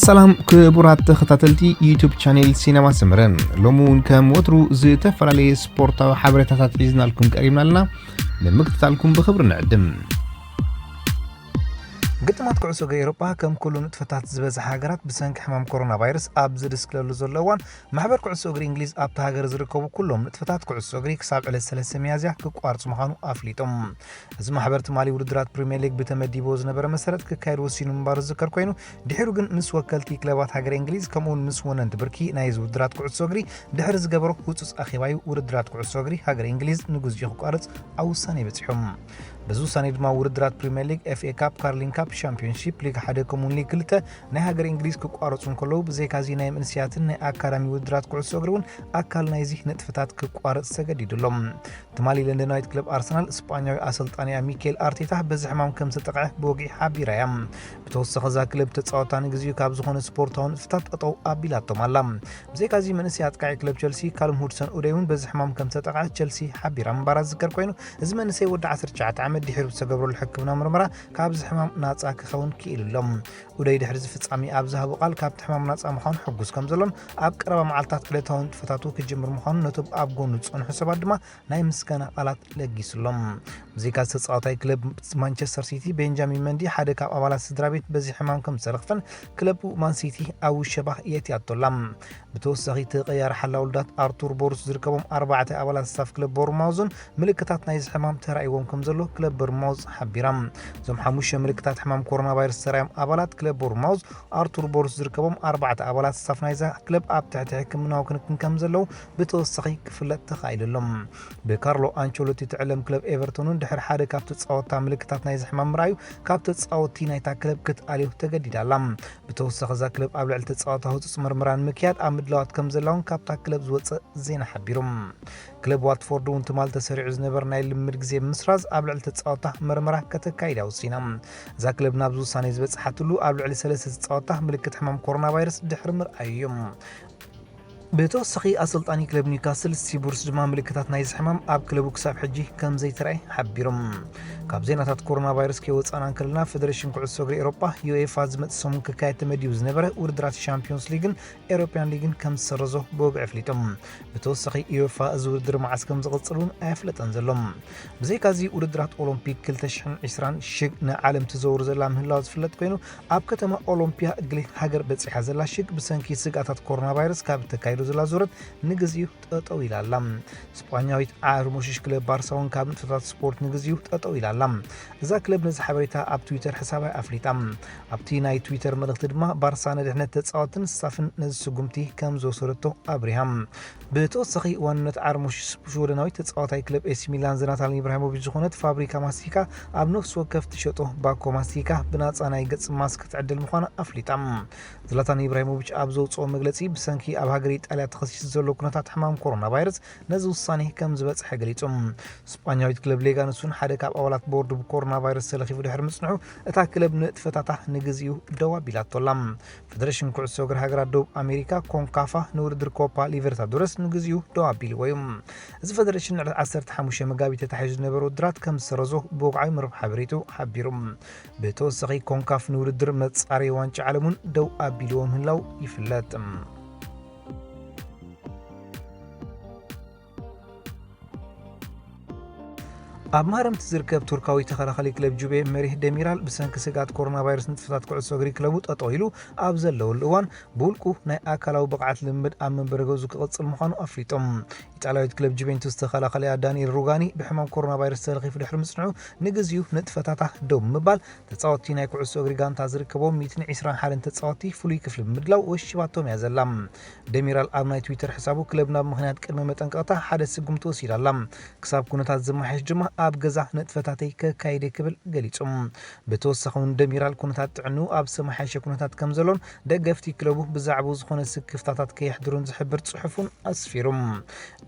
ሰላም ክቡራት ተኸታተልቲ ዩቱብ ቻኔል ሲነማ ሰመረ፣ ሎሚ እውን ከም ወትሩ ዝተፈላለየ ስፖርታዊ ሓበሬታታት ሒዝናልኩም ቀሪብና ኣለና። ንምክትታልኩም ብኽብሪ ንዕድም። ግጥማት ኩዕሶ እግሪ ኤውሮጳ ከም ኩሉ ንጥፈታት ዝበዝሓ ሃገራት ብሰንኪ ሕማም ኮሮና ቫይረስ ኣብ ዝድስክለሉ ዘሎ እዋን፣ ማሕበር ኩዕሶ እግሪ እንግሊዝ ኣብታ ሃገር ዝርከቡ ኩሎም ንጥፈታት ኩዕሶ እግሪ ክሳብ ዕለት ሰለስተ ሚያዝያ ክቋርጹ ምዃኑ ኣፍሊጦም። እዚ ማሕበር ትማሊ ውድድራት ፕሪምየር ሊግ ብተመዲብዎ ዝነበረ መሰረት ክካየድ ወሲኑ ምንባሩ ዝዝከር ኮይኑ፣ ድሒሩ ግን ምስ ወከልቲ ክለባት ሃገር እንግሊዝ ከምኡውን ምስ ወነንቲ ብርኪ ናይዚ ውድድራት ኩዕሶ እግሪ ድሕሪ ዝገበሮ ህጹጽ ኣኼባዩ ውድድራት ኩዕሶ እግሪ ሃገር እንግሊዝ ንግዚኡ ክቋርጽ ኣብ ውሳኔ በጺሖም። በዚ ውሳኔ ድማ ውድድራት ፕሪምየር ሊግ፣ ኤፍ ኤ ካፕ፣ ካርሊን ካፕ፣ ሻምፒዮንሺፕ፣ ሊግ ሓደ ከምኡውን ሊግ ክልተ ናይ ሃገር እንግሊዝ ክቋረጹ እንከለዉ፣ ብዘይካዚ ናይ መንእሰያትን ናይ ኣካዳሚ ውድድራት ኩዕሶ እግሪ እውን ኣካል ናይዚ ንጥፈታት ክቋረጽ ተገዲዱ ኣሎ። ትማሊ ለንደናዊት ክለብ ኣርሰናል ስጳኛዊ ኣሰልጣኒኣ ሚኬል ኣርቴታ በዚ ሕማም ከም ዝተጠቕዐ ብወግዒ ሓቢራ እያ። ብተወሳኺ እዛ ክለብ ተጻወታ ንግዚኡ ካብ ዝኾነ ስፖርታዊ ንጥፈታት ጠጠው ኣቢላቶም ኣላ። ብዘይካዚ መንእሰይ ኣጥቃዒ ክለብ ቸልሲ ካልም ሁድሰን ኡደይ እውን በዚ ሕማም ከም ዝተጠቕዐ ቸልሲ ሓቢራ ምንባራ ዝዝከር ኮይኑ፣ እዚ መንእሰይ ወዲ ዓሰርተ ትሽዓተ ዓመት ድሒሩ ዝተገብረሉ ሕክምና ምርመራ ካብዚ ሕማም ናጻ ክኸውን ክኢሉ ኣሎ። ኡደይ ድሕሪ እዚ ፍጻሜ ኣብ ዝሃቦ ቃል ካብቲ ሕማም ናጻ ምዃኑ ሕጉስ ከም ዘሎን ኣብ ቀረባ መዓልታት ዕለታዊ ንጥፈታቱ ክጅምር ምዃኑ ነቶም ኣብ ጎኑ ዝጸንሑ ሰባት ድማ ናይ ምስጋና ቃላት ለጊሱሎም። ብዘይካ ዝተጻወታይ ክለብ ማንቸስተር ሲቲ ቤንጃሚን መንዲ ሓደ ካብ ኣባላት ስድራ ቤት በዚ ሕማም ከም ዝተለኽፈን ክለቡ ማን ሲቲ ኣብ ውሸባ የእትያቶ ኣላ። ብተወሳኺ ተቐያሪ ሓላው ልዳት ኣርቱር ቦሩስ ዝርከቦም ኣርባዕተ ኣባላት ስታፍ ክለብ ቦርማውዝን ምልክታት ናይዚ ሕማም ተራእይዎም ከም ዘሎ ክለብ ቦርማውዝ ሓቢራ። እዞም ሓሙሽተ ምልክታት ሕማም ኮሮና ቫይረስ ዝተራእዮም ኣባላት ክለብ ቦርማውዝ ኣርቱር ቦሩስ ዝርከቦም ኣርባዕተ ኣባላት ስታፍ ናይዛ ክለብ ኣብ ትሕቲ ሕክምናዊ ክንክን ከም ዘለዉ ብተወሳኺ ክፍለጥ ተኻኢሉ ኣሎ። ብካርሎ ኣንቸሎቲ ትዕለም ክለብ ኤቨርቶን እውን ድሕሪ ሓደ ካብ ተጻወትታ ምልክታት ናይዚ ሕማም ምርኣዩ ካብ ተጻወትቲ ናይታ ክለብ ክትኣልዮ ተገዲዳ ኣላ። ብተወሳኺ እዛ ክለብ ኣብ ልዕሊ ተጻወታ ህጹጽ ምርመራ ንምክያድ ኣብ ምድላዋት ከም ዘላ እውን ካብታ ክለብ ዝወጸ ዜና ሓቢሩ። ክለብ ዋትፎርድ እውን ትማል ተሰሪዑ ዝነበረ ናይ ልምድ ግዜ ብምስራዝ ኣብ ልዕሊ ተጻወታ መርመራ ከተካይዳ ወሲና። እዛ ክለብ ናብዚ ውሳኔ ዝበጽሓትሉ ኣብ ልዕሊ ሰለስተ ተጻወታ ምልክት ሕማም ኮሮና ቫይረስ ድሕሪ ምርኣዩ እዩ። ብተወሳኺ ኣሰልጣኒ ክለብ ኒውካስል ስቲቭ ቡርስ ድማ ምልክታት ናይዚ ሕማም ኣብ ክለቡ ክሳብ ሕጂ ከም ዘይተራእየ ሓቢሮም። ካብ ዜናታት ኮሮና ቫይረስ ከይወጻና እንከለና፣ ፌደሬሽን ኩዕሶ እግሪ ኤውሮጳ ዩኤፋ ዝመጽእ ሰሙን ክካየድ ተመዲቡ ዝነበረ ውድድራት ሻምፒዮንስ ሊግን ኤውሮፕያን ሊግን ከም ዝሰረዞ ብወግዒ ኣፍሊጦም። ብተወሳኺ ዩኤፋ እዚ ውድድር መዓስ ከም ዝቕጽል እውን ኣየፍለጠን ዘሎ። ብዘይካዚ ውድድራት ኦሎምፒክ ክልተ ሽሕን ዕስራን ሽግ ንዓለም ትዘውር ዘላ ምህላዋ ዝፍለጥ ኮይኑ፣ ኣብ ከተማ ኦሎምፒያ ግሪክ ሃገር በጺሓ ዘላ ሽግ ብሰንኪ ስግኣታት ኮሮና ቫይረስ ካብ እተካይዶ ዘላ ዙረት ንግዚኡ ጠጠው ኢላ ኣላ። ስጳኛዊት ዓርሞሽሽ ክለብ ባርሳ እውን ካብ ንጥፈታት ስፖርት ንግዚኡ ጠጠው ኢላ ኣላ። እዛ ክለብ ነዚ ሓበሬታ ኣብ ትዊተር ሕሳባ ኣፍሊጣ። ኣብቲ ናይ ትዊተር መልእኽቲ ድማ፣ ባርሳ ንድሕነት ተጻወትን ስታፍን ነዚ ስጉምቲ ከም ዝወሰደቶ ኣብሪሃ። ብተወሳኺ ዋንነት ዓርሞሽሽ ሽወደናዊ ተጻዋታይ ክለብ ኤሲ ሚላን ዝላታን ኢብራሂሞቪች ዝኾነት ፋብሪካ ማስቲካ ኣብ ነፍሲ ወከፍ ትሸጦ ባኮ ማስቲካ ብናጻ ናይ ገጽ ማስክ ትዕድል ምዃና ኣፍሊጣ። ዝላታን ኢብራሂሞቪች ኣብ ዘውጽኦ መግለጺ፣ ብሰንኪ ኣብ ሃገር ኢጣልያ ተኸሲሱ ዘሎ ኩነታት ሕማም ኮሮና ቫይረስ ነዚ ውሳኔ ከም ዝበጽሐ ገሊጹ። ስጳኛዊት ክለብ ሌጋነስ እውን ሓደ ካብ ኣባላት ቦርድ ብኮሮና ቫይረስ ተለኺፉ ድሕሪ ምጽንሑ፣ እታ ክለብ ንጥፈታታ ንግዚኡ ደው ኣቢላቶ ኣላ። ፌደሬሽን ኩዕሶ እግሪ ሃገራት ደቡብ ኣሜሪካ፣ ኮንካፋ፣ ንውድድር ኮፓ ሊበርታዶረስ ንግዚኡ ደው ኣቢልዎ እዩ። እዚ ፌደሬሽን ንዕለት ዓሰርተ ሓሙሽተ መጋቢት ተታሒዙ ዝነበረ ውድድራት ከም ዝሰረዞ ብወግዓዊ መርበብ ሓበሬቱ ሓቢሩ። ብተወሳኺ፣ ኮንካፍ ንውድድር መጻረዪ ዋንጫ ዓለም እውን ደው ኣቢልዎ ምህላው ይፍለጥ። ኣብ ማህረምቲ ዝርከብ ቱርካዊ ተኸላኻሊ ክለብ ጁቤ መሪህ ደሚራል ብሰንኪ ስግኣት ኮሮና ቫይረስ ንጥፈታት ኩዕሶ እግሪ ክለቡ ጠጠው ኢሉ ኣብ ዘለወሉ እዋን፣ ብውልቁ ናይ ኣካላዊ ብቕዓት ልምምድ ኣብ መንበሪ ገዝኡ ክቕጽል ምዃኑ ኣፍሊጦም። ኢጣልያዊት ክለብ ጁቬንቱስ ተኸላኻሊኣ ዳንኤል ሩጋኒ ብሕማም ኮሮና ቫይረስ ተለኺፉ ድሕሪ ምጽንሑ፣ ንግዚኡ ንጥፈታታ ደው ብምባል፣ ተጻወትቲ ናይ ኩዕሶ እግሪ ጋንታ ዝርከቦም ሚእትን ዕስራን ሓደን ተጻወትቲ ፍሉይ ክፍሊ ብምድላው ወሺባቶም እያ ዘላ። ደሚራል ኣብ ናይ ትዊተር ሕሳቡ፣ ክለብና ብምኽንያት ቅድመ መጠንቀቕታ ሓደ ስጉምቲ ወሲዳ ኣላ። ክሳብ ኩነታት ዝመሓየሽ ድማ ኣብ ገዛ ንጥፈታተይ ከካይደ ክብል ገሊጹ። ብተወሳኺ እውን ደሚራል ኩነታት ጥዕንኡ ኣብ ዝተመሓየሸ ኩነታት ከም ዘሎን ደገፍቲ ክለቡ ብዛዕባኡ ዝኾነ ስክፍታታት ከየሕድሩን ዝሕብር ጽሑፍ እውን ኣስፊሩ።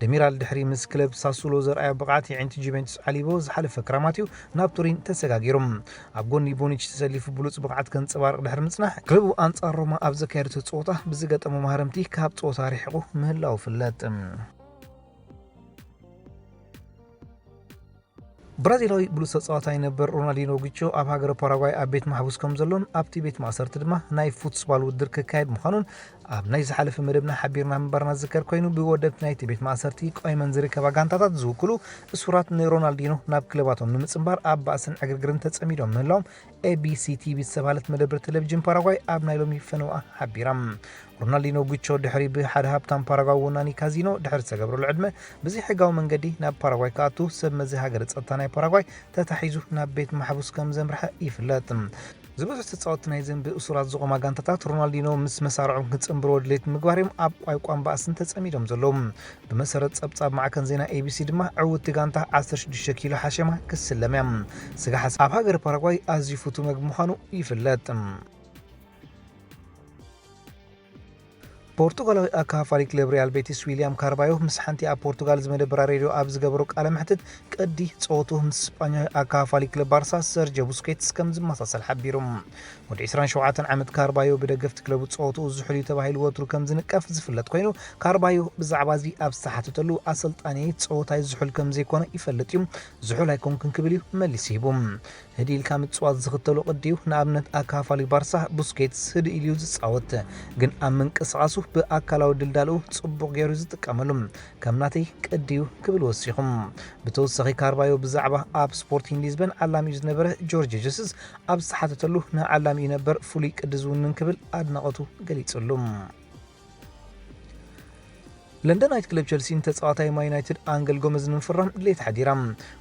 ደሚራል ድሕሪ ምስ ክለብ ሳሱሎ ዘርኣዮ ብቕዓት የዒንቲ ጁቬንቱስ ዓሊቦ ዝሓለፈ ክራማት እዩ ናብ ቱሪን ተሰጋጊሩ። ኣብ ጎኒ ቦኒች ተሰሊፉ ብሉጽ ብቕዓት ከንጸባርቕ ድሕሪ ምጽናሕ፣ ክለቡ ኣንጻር ሮማ ኣብ ዘካየደቶ ጸወታ ብዝገጠሞ ማህረምቲ ካብ ጸወታ ርሒቑ ምህላው ይፍለጥ። ብራዚላዊ ብሉጽ ተጻዋታይ ነበር ሮናልዲኖ ጉቾ ኣብ ሃገረ ፓራጓይ ኣብ ቤት ማሕቡስ ከም ዘሎን ኣብቲ ቤት ማእሰርቲ ድማ ናይ ፉትስባል ውድድር ክካየድ ምዃኑን ኣብ ናይ ዝሓለፈ መደብና ሓቢርና ምንባርና ዝዝከር ኮይኑ፣ ብወደብቲ ናይቲ ቤት ማእሰርቲ ቆይመን ዝርከባ ጋንታታት ዝውክሉ እሱራት ንሮናልዲኖ ናብ ክለባቶም ንምጽንባር ኣብ ባእስን ዕግርግርን ተጸሚዶም ምህላዎም ኤቢሲ ቲቪ ዝተባህለት መደብር ቴሌቪዥን ፓራጓይ ኣብ ናይ ሎሚ ፈነውኣ ሓቢራ። ሮናልዲኖ ጉቾ ድሕሪ ብሓደ ሃብታም ፓራጓይ ወናኒ ካዚኖ ድሕሪ ዝተገብረሉ ዕድመ ብዘይሕጋዊ መንገዲ ናብ ፓራጓይ ክኣቱ ሰብ መዚ ሃገር ጸጥታ ናይ ፓራጓይ ተታሒዙ ናብ ቤት ማሕቡስ ከም ዘምርሐ ይፍለጥ። ዝበዝሑ ተጻወትቲ ናይ ዘንቢ እሱራት ዝኾማ ጋንታታት ሮናልዲኖ ምስ መሳርዖም ክጽንብርዎ ድሌት ምግባር እዮም ኣብ ቋይቋን ባእስን ተጸሚዶም ዘለዉ። ብመሰረት ጸብጻብ ማዕከን ዜና ኤቢሲ ድማ ዕውቲ ጋንታ ዓሰርተ ሽዱሽተ ኪሎ ሓሸማ ክስለም እያ። ስጋ ሓስ ኣብ ሃገር ፓራጓይ ኣዝዩ ፍቱ መግቢ ምዃኑ ይፍለጥ። ፖርቱጋላዊ ኣካፋሊ ክለብ ሪያል ቤቲስ ዊልያም ካርባዮ ምስ ሓንቲ ኣብ ፖርቱጋል ዝመደበራ ሬድዮ ኣብ ዝገበሮ ቃለ መሕትት ቅዲ ጸወቱ ምስ ስጳኛዊ ኣካፋሊ ክለብ ባርሳ ሰርጆ ቡስኬትስ ከም ዝመሳሰል ሓቢሩ። ወዲ ዕስራን ሸውዓተን ዓመት ካርባዮ ብደገፍቲ ክለቡ ጸወትኡ ዝሑል እዩ ተባሂሉ ወትሩ ከም ዝንቀፍ ዝፍለጥ ኮይኑ፣ ካርባዮ ብዛዕባ እዚ ኣብ ዝተሓተተሉ ኣሰልጣኒ ጸወታይ ዝሑል ከም ዘይኮነ ይፈልጥ እዩ፣ ዝሑል ኣይኮንኩን ክብል እዩ መሊሱ ሂቡ። ህድእ ኢልካ ምጽዋት ዝኽተሎ ቅዲ እዩ። ንኣብነት ኣካፋሊ ባርሳ ቡስኬትስ ህድእ ኢሉ እዩ ዝጻወት፣ ግን ኣብ ምንቅስቓሱ ብኣካላዊ ድልዳልኡ ጽቡቕ ገይሩ ዝጥቀመሉ ከም ናተይ ቅዲ እዩ ክብል ወሲኹ። ብተወሳኺ ካርባዮ ብዛዕባ ኣብ ስፖርቲንግ ሊዝበን ዓላሚኡ ዝነበረ ጆርጅ ጀሱስ ኣብ ዝተሓተተሉ ንዓላሚኡ ነበር ፍሉይ ቅዲ ዝውንን ክብል ኣድናቖቱ ገሊጹሉ። ለንደናይት ክለብ ቸልሲ ንተጻዋታይ ማይ ዩናይትድ ኣንገል ጎመዝ ንምፍራም ድሌት ሓዲራ።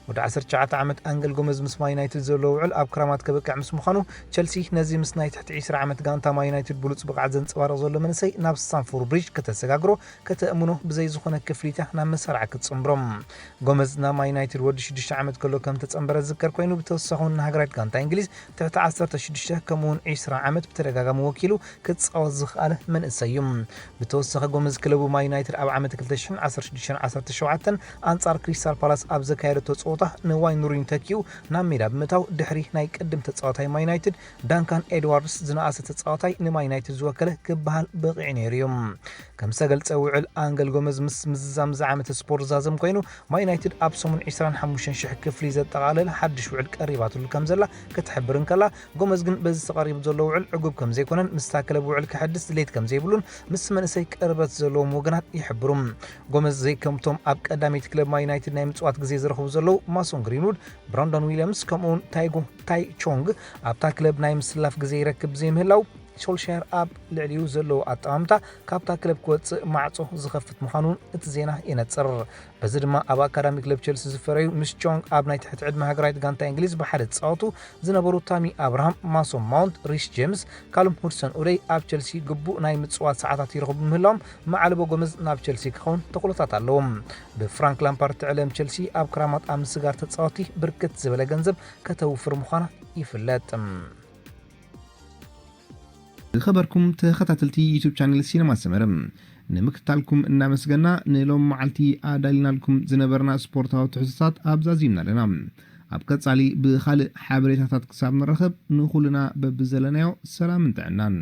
ወዲ ዓሰርተ ትሽዓተ ዓመት ኣንገል ጎመዝ ምስ ማይ ዩናይትድ ዘለዎ ውዕል ኣብ ክራማት ከበቅዕ ምስ ምዃኑ፣ ቸልሲ ነዚ ምስ ናይ ትሕቲ ዕስራ ዓመት ጋንታ ማይ ዩናይትድ ብሉጽ ብቕዓት ዘንጸባርቕ ዘሎ መንእሰይ ናብ ስታንፎርድ ብሪጅ ከተሰጋግሮ ከተእምኖ ብዘይ ዝኾነ ክፍሊታ ናብ መሳርዓ ክትጽንብሮ። ጎመዝ ናብ ማይ ዩናይትድ ወዲ ሽዱሽተ ዓመት ከሎ ከም ተጸንበረ ዝዝከር ኮይኑ፣ ብተወሳኺ እውን ንሃገራዊት ጋንታ እንግሊዝ ትሕቲ ዓሰርተ ሽዱሽተ ከምኡውን ዕስራ ዓመት ብተደጋጋሚ ወኪሉ ክጻወት ዝኽኣለ መንእሰይ እዩ። ብተወሳኺ ጎመዝ ክለቡ ማይ ዩናይትድ ኣብ ዓመት ክልተ ሽሕን ዓሰርተ ሽዱሽተን ዓሰርተ ሸውዓተን ኣንጻር ክሪስታል ፓላስ ኣብ ዘካየደቶ ጸወታ ንዋይን ሩኒ ተኪኡ ናብ ሜዳ ብምእታው ድሕሪ ናይ ቅድም ተጻዋታይ ማይ ዩናይትድ ዳንካን ኤድዋርድስ ዝነኣሰ ተጻዋታይ ንማይ ዩናይትድ ዝወከለ ክበሃል በቒዑ ነይሩ እዩ። ከም ዝተገልጸ ውዕል ኣንገል ጎመዝ ምስ ምዝዛም ዝዓመተ ስፖርት ዛዘም ኮይኑ ማይ ዩናይትድ ኣብ ሰሙን ዕስራን ሓሙሽተን ሽሕ ክፍሊ ዘጠቓለለ ሓድሽ ውዕል ቀሪባትሉ ከም ዘላ ክትሕብር እንከላ፣ ጎመዝ ግን በዚ ተቐሪቡ ዘሎ ውዕል ዕጉብ ከም ዘይኮነን ምስታ ክለብ ውዕል ክሕድስ ድሌት ከም ዘይብሉን ምስ መንእሰይ ቅርበት ዘለዎም ወገናት ይሕብሩ። ጎመዝ ዘይከምቶም ኣብ ቀዳመይቲ ክለብ ማይ ዩናይትድ ናይ ምጽዋት ግዜ ዝረኽቡ ዘለዉ ማሶን ግሪንውድ፣ ብራንዶን ዊልያምስ ከምኡውን ታይጎ ታይ ቾንግ ኣብታ ክለብ ናይ ምስላፍ ግዜ ይረክብ ዘይምህላው ሶልሻየር ኣብ ልዕሊኡ ዘለዎ ኣጠማምታ ካብታ ክለብ ክወጽእ ማዕጾ ዝኸፍት ምዃኑን እቲ ዜና የነጽር። በዚ ድማ ኣብ ኣካዳሚ ክለብ ቸልሲ ዝፈረዩ ምስ ቾንግ ኣብ ናይ ትሕቲ ዕድመ ሃገራዊት ጋንታ እንግሊዝ ብሓደ ዝጻወቱ ዝነበሩ ታሚ ኣብርሃም፣ ማሶን ማውንት፣ ሪስ ጄምስ፣ ካሉም ሁድሰን ኡደይ ኣብ ቸልሲ ግቡእ ናይ ምጽዋት ሰዓታት ይረኽቡ ብምህላዎም መዓልቦ ጎመዝ ናብ ቸልሲ ክኸውን ተኽእሎታት ኣለዎም። ብፍራንክ ላምፓርድ ትዕለም ቸልሲ ኣብ ክራማት ኣብ ምስጋር ተጻወቲ ብርክት ዝበለ ገንዘብ ከተውፍር ምዃና ይፍለጥ። ዝኸበርኩም ተኸታተልቲ ዩቱብ ቻነል ሲነማ ሰመረ ንምክትታልኩም እናመስገና ንሎም መዓልቲ ኣዳሊናልኩም ዝነበርና ስፖርታዊ ትሕዝቶታት ኣብዛዚምና ኣለና። ኣብ ቀጻሊ ብኻልእ ሓበሬታታት ክሳብ ንረኸብ ንኹልና በብዘለናዮ ሰላምን ጥዕናን።